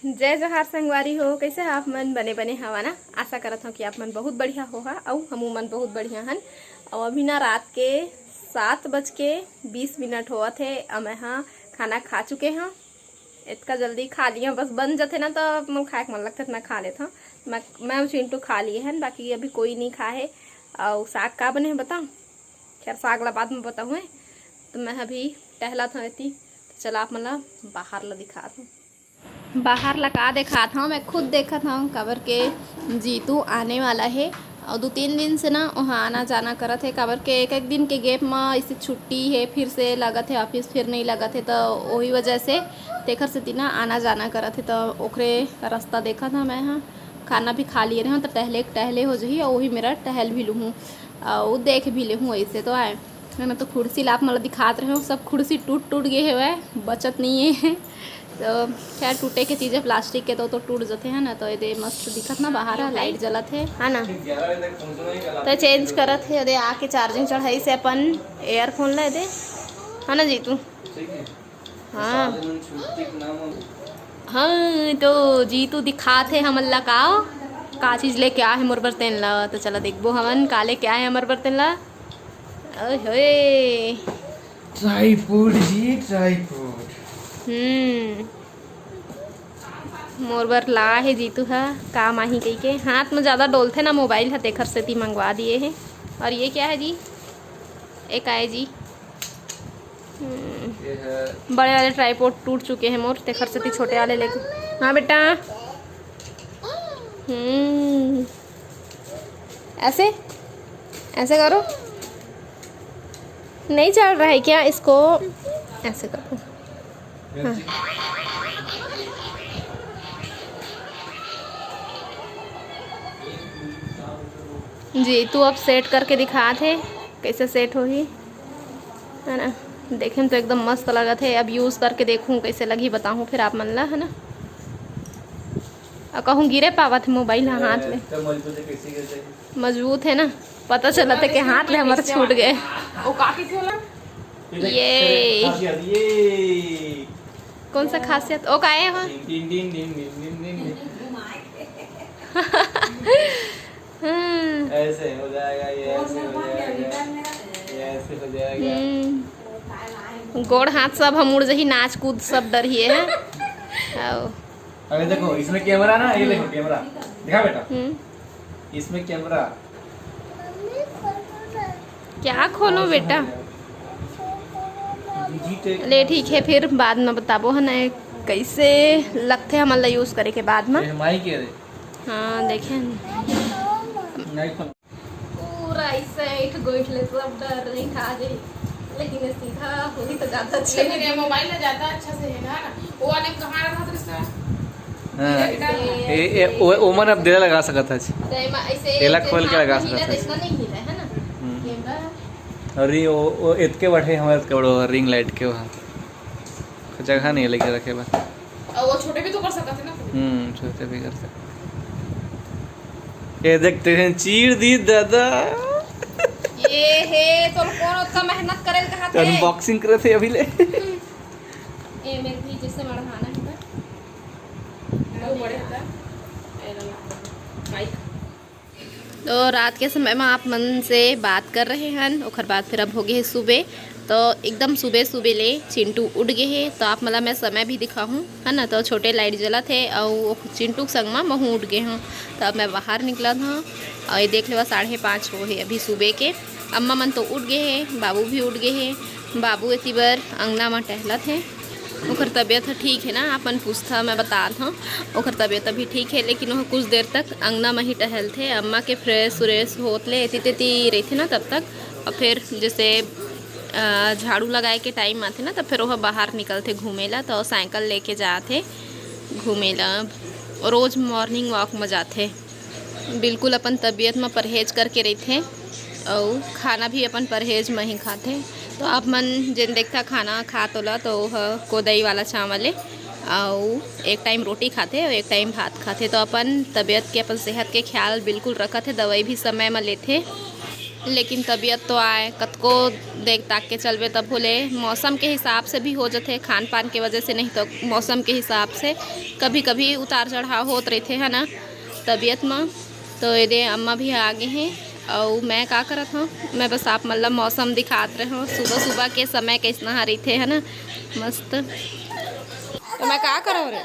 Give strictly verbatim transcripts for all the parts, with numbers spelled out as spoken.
जय जोहार संगवारी हो, कैसे हो आप मन? बने बने हवा ना? आशा करत हूँ कि आप मन बहुत बढ़िया हो हा, अउ हमू मन बहुत बढ़िया हन। अउ अभी ना रात के सात बज के बीस मिनट होवत हे, अउ मैं हा खाना खा चुके हूँ। इतका जल्दी खा लिया, बस बन जथे ना तो मोर खाए के मन लगथे, इतना खा लेत हूँ। मैं मैं अउ चिंटू खा लिए हन, बाकी अभी कोई नहीं खा है। अउ साग का बने हे बताओ? खैर, साग ला बाद में बताऊँ। तो मैं अभी टहलत हूँ एती, तो चला आप मन ला बाहर ला दिखात हूँ। बाहर ला का देखात हूँ, मैं खुद देखत हूँ, काबर के जीतू आने वाला है। और दो तीन दिन से ना वहाँ आना जाना करत है, काबर के एक एक दिन के गैप में इसे छुट्टी है, फिर से लगत है ऑफिस, फिर नहीं लगत है, तो वही वजह से तेखर सेती ना आना जाना करत है। तो ओकरे रास्ता देखत हूँ मैं, हाँ, खाना भी खा लिए रहे हूँ, तो टहले टहले हो जही और वही मेरा टहल भी लूँ, और देख भी लेहूँ। ऐसे तो आए है ना, तो कुर्सी ला आप मन ला दिखात रहे हूँ, सब कुर्सी टूट टूट गए हवय, बचत नहीं है। तो खैर, टूटे के चीज है प्लास्टिक के, तो तो टूट जथे है ना। तो एदे मस्त दिखत ना बाहर है, लाइट जलत है, है ना। तो चेंज करत है, एदे आके चार्जिंग चढ़ाई से अपन एयरफोन ला एदे, है ना जीतू? हाँ। हाँ, तो जीतू दिखात है हमन ला का, का चीज लेके आ है मोर बर तेन ला। तो चला देखबो हमन का लेके आए हमर बर तेन ला। ओए होए। ट्राइपॉड जी, ट्राइपॉड। हम्म, मोर बर ला है जीतू हा, काम आही कही के। हाथ में ज्यादा डोलथे ना मोबाइल हा, तेखर सेती मंगवा दिए है। और ये क्या है जी? एक आए जी। हम्म। ये है। बड़े वाले ट्राइपॉड टूट चुके हैं मोर, तेखर सेती छोटे वाले लेके। हाँ बेटा। हम्म। ऐसे, ऐसे करो। नहीं चल रहा है क्या इसको? ऐसे करो। हाँ। जीतू अब सेट करके दिखात हे, कैसे सेट होही, है ना। देखे में तो एकदम मस्त लगत हे। अब यूज करके देखूँ कैसे लगही, बताहूँ फिर आप मन ला, है ना। अउ कहूँ गिरे पावत हे मोबाइल ह हाथ ले। एकदम मजबूत है, कैसे गिरते हैं? मजबूत है ना, पता चलत हे कि हाथ ले हमर छूट गए। वो का कैसे होला? ये ये। कौन सा खासियत? ओ का है वहाँ? टिंग, टिंग, टिंग, टिंग। हाँ। ऐसे हो जाएगा, ये ऐसे हो जाएगा, ये ऐसे हो जाएगा। हम्म। गोड़ हाथ सब हम उड़ जही, नाच कूद सब डर ही है। आओ। अरे देखो, इसमें कैमरा ना, ये देखो कैमरा। दिखा बेटा। हम्म। इसमें कैमरा। क्या खोलो बेटा? ले ठीक है, फिर बाद में बताबो है ना, कैसे लगथे हमन ला यूज करे के बाद में। ये माई के रे। हाँ, देखे न। नहीं खोल। पूरा ऐसे ऐठ गोइठ ले सब डर रही खा जाई, लेकिन ये सीधा होही तो ज्यादा अच्छा लेकिन ये लगे। मोबाइल में ज्यादा अच्छा से है ना, वो वाले कहाँ रखा था इसका? हाँ, ये, ये, वो, वो मन अब दिला लगा सकत है। तो एमा ऐसे एला खोल के लगा सकत है। देखना नहीं मिला है ना। हम्म। कैमरा। और ये वो, वो इतके बड़े हमारे इतके बड़े रिंग लाइट के वहाँ जगह नहीं है लेके रखे बा। और वो छोटे भी तो कर सकते हैं ना। हम्म, छोटे भी कर सकते हैं। ये देखते हैं, चीर दी दादा। ये है तो कौन उतना मेहनत करे कहा थे? अनबॉक्सिंग करे थे अभी ले। ए मेरे भी जैसे मढ़ाना है ना। वो बड़े होता है। ए लो, माइक। तो रात के समय में आप मन से बात कर रहे हन, ओखर बाद फिर अब हो गए हे सुबह। तो एकदम सुबह सुबह ले चिंटू उठ गए हे, तो आप मन ला मैं समय भी दिखाहूँ, है ना। तो छोटे लाइट जलत हे, अउ चिंटू के संग में महूँ उठ गए हूँ। तो अब मैं बाहर निकलत हूँ, अउ ये देख लेवा, साढ़े पाँच हो हे अभी सुबह के। अम्मा मन तो उठ गए हे, बाबू भी उठ गए हे। बाबू एती बर अंगना म टहलत हे। ओकर तबीयत ह ठीक हे ना, अपन पूछथा, मैं बतात हूँ। ओकर तबीयत अभी ठीक हे, लेकिन वह कुछ देर तक अंगना म ही टहलथे। अम्मा के फ्रेश व्रेश होत ले एती तेती रहिथे ना तब तक। और फिर जैसे, अ, झाड़ू लगाए के टाइम आथे ना, तब फिर वह बाहर निकलथे घूमे ला, तो साइकिल लेके जाथे घूमे ला। रोज मॉर्निंग वॉक म जाथे। बिल्कुल अपन तबीयत म परहेज करके रहिथे, अउ खाना भी अपन परहेज म ही खाथे। तो आप मन जेन देखथा खाना खात ओला, तो ओह कोदई वाला चावल ए, अउ एक टाइम रोटी खाथे अउ एक टाइम भात खाथे। तो अपन तबीयत के, अपन सेहत के ख्याल बिल्कुल रखत हे, दवाई भी समय म लेथे। लेकिन तबीयत तो आए, कतको देख ताक के चलबे तभो ले मौसम के हिसाब से भी हो जथे, खान पान के वजह से, नहीं तो मौसम के हिसाब से कभी कभी उतार चढ़ाव होत रहिथे, है ना, तबीयत म। तो ये दे अम्मा भी आ गे हे। अउ मैं का करत हूँ, मैं बस आप मन ला मौसम दिखात रहे हूँ, सुबह सुबह के समय कैसना ह रहिथे, है ना, मस्त। तो मैं का करव रे?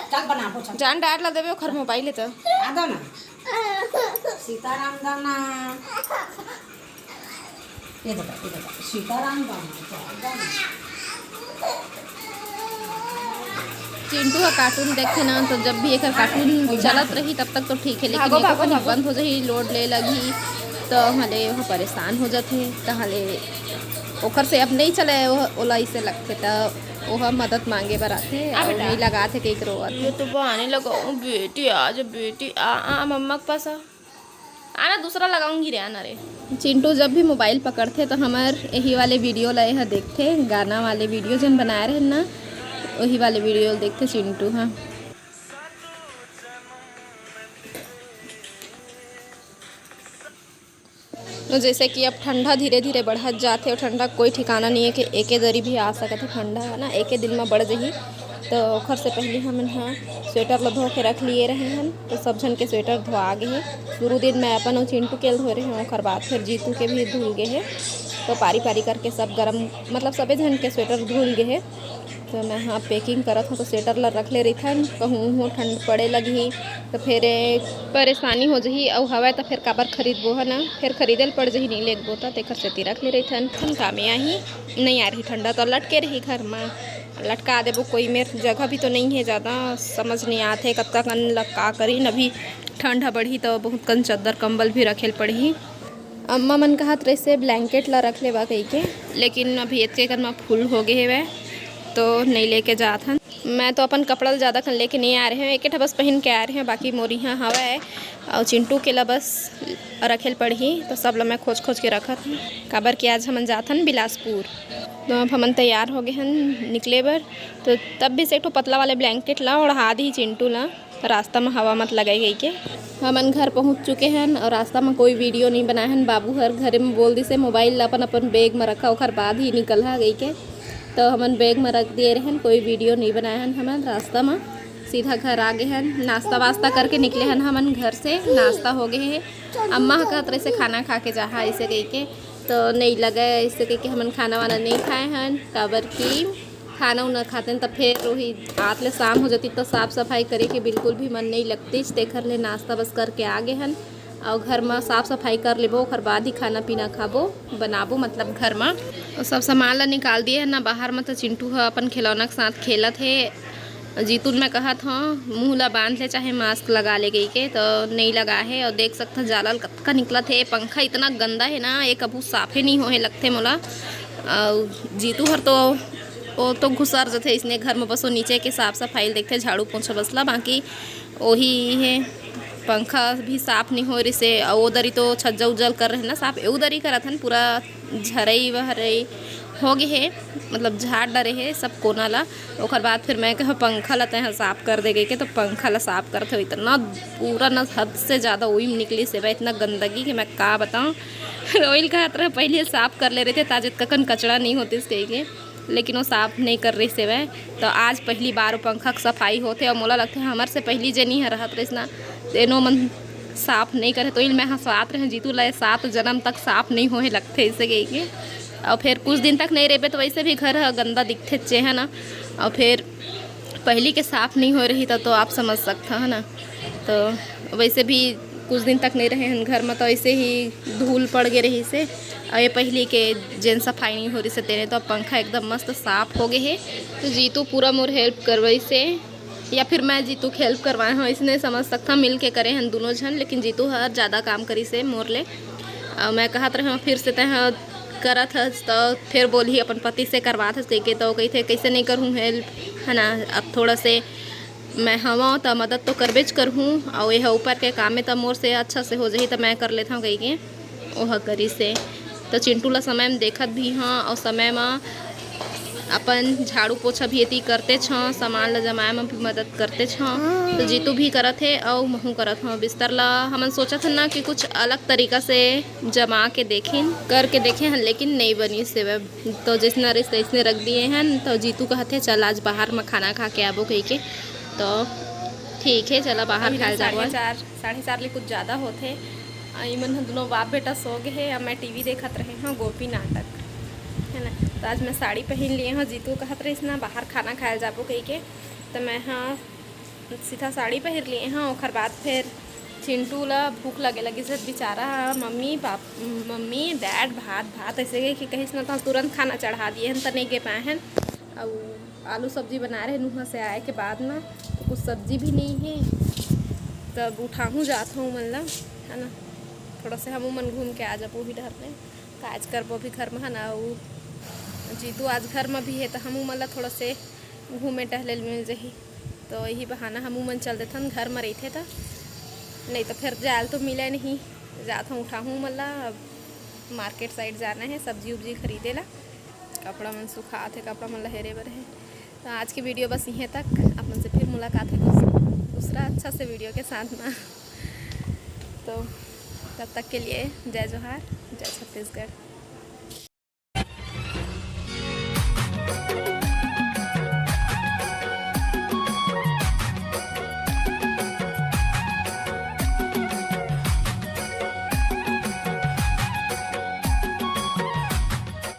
चल बना पूछा। जान डार ला देबे ओखर मोबाइल हे तो। आ दो ना। सीताराम दाना। ये देखो, ये देखो, सीताराम दाना, दाना। चिंटू ह कार्टून देखथे ना, तो जब भी एकर कार्टून चलत रही तब तक तो ठीक है, लेकिन भागो, एको भागो, घनी भागो। बंद हो जाही, लोड ले लगही, तो हले वो परेशान हो जाथे। तहले ओकर से अब नहीं चले, वो, ओला इसे लगथे, तो ओह मदद मांगे बर आथे, आ और बेटा। नहीं लगाथे, के एक रोवत। ये तो बहाने लगाऊं, बेटी आ जा, बेटी आ, आ, मम्मा के पास आ। आना, दूसरा लगाऊंगी रे, आना रे। चिंटू जब भी मोबाइल पकड़थे तो हमर यही वाले वीडियो ला यह देखथे, गाना वाले वीडियो जन बनाए रहे ना, वही वाले वीडियो देखथे चिंटू। हाँ, तो जैसे कि अब ठंडा धीरे धीरे बढ़त जाथे और ठंडा कोई ठिकाना नहीं है कि एके दरी भी आ सकत है ठंडा, है ना, एके दिन में बढ़ जही। तो ओखर से पहले हमन ह स्वेटर ला धो के रख लिए रहे हन, तो सब झन के स्वेटर धोआ गे हे। शुरू दिन मैं अपन अउ चिंटू के ल धोए रहे हूँ, ओखर बाद फिर जीतू के भी धुल गे हे। तो पारी पारी करके सब गरम, मतलब सबे झन के स्वेटर धुल गे हे। तो मैं हाँ पैकिंग करत हूँ, तो स्वेटर ला रख ले रहिथन, कहूँ उहूँ ठंड पड़े लगही तो फिर परेशानी हो जही, अउ हवय तो फिर काबर खरीदबो है ना, फिर खरीदे ल पड़ जही, नहीं लेगबो तो तेकर सेती रख ले रहिथन। ठंड कामे आही, नहीं आ रही ठंडा तो लटके रही घर में। लटका देबो कोई मेर, जगह भी तो नहीं है ज़्यादा, समझ नहीं आत है कतका कन ल का करी। अभी ठंड ह बढ़ही तो बहुत कन चद्दर कंबल भी रखे ल पड़ही। अम्मा मन कहत रहिसे ब्लैंकेट ला रख लेवा कहिके, लेकिन अभी एतके कन म फुल हो गे हेवय तो नहीं लेके जात हन। मैं तो अपन कपड़ा ल ज़्यादा कन लेके नहीं आ रहे हूँ, एक ठा बस पहन के आ रहे हूँ, बाकी मोर इहाँ हवय। अउ चिंटू के ला बस रखे ल पड़ही, तो सब ला मैं खोज खोज के रखत हूँ, काबर कि आज हमन जात हन बिलासपुर। तो अब हमन तैयार हो गए हन निकले बर। तो तब भी से एक ठो पतला वाले ब्लैंकेट ला ओढ़ा दी चिंटू ला, रास्ता में हवा मत लगे कहिके। हमन घर पहुँच चुके हन और रास्ता में कोई वीडियो नहीं बनाए हन। बाबू हर घरे में बोल दिसे मोबाइल ला अपन अपन बैग में रखा, ओखर बाद ही निकलहा कहिके। तो हमन बैग में रख दिए रहन, कोई वीडियो नहीं बनाए हन हमन रास्ता में। सीधा घर आ गए हन, नाश्ता वास्ता करके निकले हन हमन घर से। नाश्ता हो गए हे, अम्मा ह कहत रहिसे खाना खा के जाहा ऐसे कहिके, तो नहीं लगे ऐसे कहिके हमन खाना वाना नहीं खाए हन, काबर कि खाना उना खातेन त फेर वही आत ले शाम हो जाती, तो साफ सफाई करे के बिल्कुल भी मन नहीं लगतीस। तेखर ले नाश्ता बस करके आ गए हन, और घर में साफ सफाई कर लेबो, ओकर बाद ही खाना पीना खाबो, बनाबो, मतलब घर में। और सब सामान ला निकाल दिए है ना बाहर में, तो चिंटू ह अपन खिलौना के साथ खेलत हे। जीतू ल मैं कहत हव मुंह ला बांध ले, चाहे मास्क लगा ले कहिके, तो नहीं लगा है। और देख सकत ह जाला ल कतका निकलत हे। पंखा इतना गंदा है ना, ये कभू साफे नहीं होए लगथे मोला। और जीतू हर तो, वो तो घुसर जथे इसने घर में, बस वो नीचे के साफ सफाई ल देखथे, झाड़ू पोछा बस ला, बाकी ओही है। पंखा भी साफ नहीं हो रिसे, और वो दरी तो छज्जा उज्जल कर रहे ना साफ, एऊ दरी करत हन, पूरा झरई वहरई हो गए हे, मतलब झाड़ डरे हे सब कोना ला। ओकर बाद फिर मैं कहा पंखा ला तैं साफ कर दे कहिके, तो पंखा ला साफ करत हो, इतना पूरा ना हद से ज़्यादा ओइम निकली से बा, इतना गंदगी कि मैं का बताऊँ। रोइल कहत रहे पहले साफ कर ले रहे थे, ताजे ककन कचड़ा नहीं होती कही के, लेकिन वो साफ नहीं कर रही से वह। तो आज पहली बार वो पंखा के सफाई होथे, और मोला लगथे हमर से पहली जनी ह रहत रहिस ना, तेनो मन साफ नहीं करे। तो इल मैं हंसवात रहे जीतू ला, सात जन्म तक साफ नहीं होए लगथे ऐसे कही के। और फिर कुछ दिन तक नहीं रहबे तो वैसे भी घर ह गंदा दिखथे चे, है ना। और फिर पहली के साफ नहीं हो रही था, तो आप समझ सकता है ना। तो वैसे भी कुछ दिन तक नहीं रहे हन घर में, तो ऐसे ही धूल पड़ गए रही से। और ये पहली के जेन सफाई नहीं हो रही से तेने, तो अब पंखा एकदम मस्त साफ हो गए है। तो जीतू पूरा मोर हेल्प करवाई से, या फिर मैं जीतू के हेल्प करवाए हूँ, इसने समझ सकता, मिल के करे हन दोनों झन, लेकिन जीतू हर ज़्यादा काम करी से मोर ले। और मैं कहत रहे हूँ फिर से तय करत हस, तो फिर बोलही अपन पति से करवात हस कहिके, तो कहिथे कैसे नहीं करूँ हेल्प, है ना। अब थोड़ा से मैं हवं त मदद तो करबेच करहूँ, अउ एह ऊपर के काम में त मोर से अच्छा से हो जाही त मैं कर लेथव कहिके ओह करिस हे। त चिंटू ला समय म देखत भी हं, अउ समय म अपन झाड़ू पोछा भी एती करते छौं, सामान ल जमाए म भी मदद करते छौं। तो जीतू भी करत हे अउ महू करत हौं। बिस्तर ल हमन सोचत हन ना कि कुछ अलग तरीका से जमा के देखिन, करके देखे हन, लेकिन नइ बनिस हे। तो जइसना रहिस तइसने रख दिए हन। तो जीतू कहत हे, "चल आज बाहर म खाना खा के आबो," कहिके। तो ठीक हे, चला बाहर अभी खाए ना जाबो साढ़े आज। चार, साढ़े चार ले कुछ ज़्यादा होथे। आ, इमन ह दुनों बाप बेटा सो गे हे, अब मैं टीवी देखत रहे हौं, गोपी नाटक, है ना। तो आज मैं साड़ी पहिर लिए हौं, जीतू कहत रहिस ना बाहर खाना खाए जाबो कहिके, तो मैं ह सीधा साड़ी पहिर लिए हौं। ओखर बाद फिर चिंटू ला भूख लगे लगिस हे, बेचारा ह मम्मी पाप मम्मी डैड भात भात ऐसे कहिके कहिस ना, तो तुरंत खाना चढ़ा दिए हन, त नइ गे पाए हन। अउ आलू सब्जी बनाए रहे नूहा से आए के बाद में, तो कुछ सब्जी भी नइ हे। तब उठाहूँ जात हौं मन ला, है ना, थोड़ा से हमू मन घूम के आ जाबो उही डहर ले। काज करबो भी घर में, है ना। अउ जीतू आज घर में भी हे, तो हमू मन ला थोड़ा से घूमे टहले ल मिल जही। तो यही बहाना हमू मन चल देथन, घर में रहिथे त, नहीं तो फिर जाए ल तो मिले नहीं। जात हौं उठाहूँ मन ला, अब मार्केट साइड जाना हे सब्जी उब्जी खरीदे ला। कपड़ा मन सुखात हे, कपड़ा मन लहेरे बर हे। तो आज के वीडियो बस इहें तक। आप मन से फिर मुलाकात हे दूसरा, दूसरा अच्छा से वीडियो के साथ में। तो तब तक के लिए जय जोहार, जय छत्तीसगढ़।